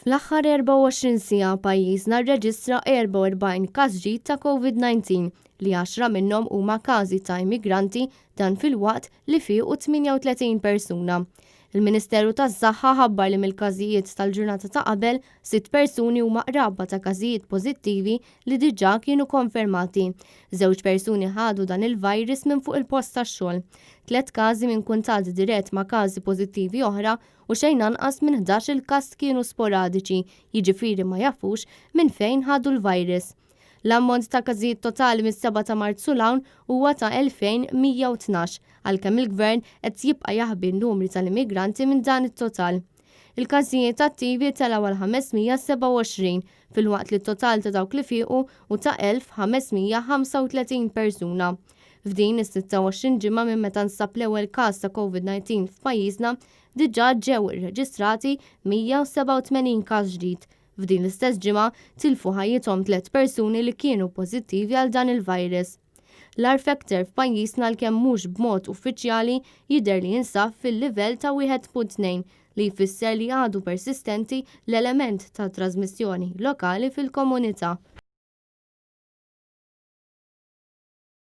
Fl-aħħar 24 siegħa pajjiżna rreġistra 44 każ ġdid ta' Covid-19 li għaxra minnhom huma każi ta' immigranti dan filwaqt li fiequ 38 persuna. Il-Ministeru tas-Saħħa ħabbar li mill-każijiet tal-ġurnata ta' qabel, sitt persuni huma qraba ta' każijiet pożittivi li diġà kienu konfermati. Żewġ persuni ħadu dan il-virus minn fuq il-post tax-xogħol. Tliet każi minn kuntatt dirett ma' każi pożittivi oħra u xejn anqas minn 11-il każ kienu sporadiċi, jiġifieri ma jafux minn fejn ħadu l-virus. L-ammont ta' każijiet totali mis-7 ta' Marzu 'l hawn huwa ta' 2,112, għalkemm il-Gvern qed jibqa' jaħbi n-numri tal-immigranti minn dan it-total. Il-każijiet attivi telgħu għal 527, filwaqt li t-total ta' dawk li fiequ hu ta' 1,535 persuna. F'din is-26 ġimgħa minn meta nstab l-ewwel każ ta' Covid-19 f'pajjiżna, diġà ġew irreġistrati 187 każ ġdid. F'din l-istess ġimgħa tilfu ħajjithom tliet persuni li kienu pożittivi għal dan il-virus. L-R factor f'pajjiżna għalkemm mhux b'mod uffiċjali jidher li jinsab fil-livell ta' 1.2 li jfisser li għadu persistenti l-element ta' trażmissjoni lokali fil-komunità.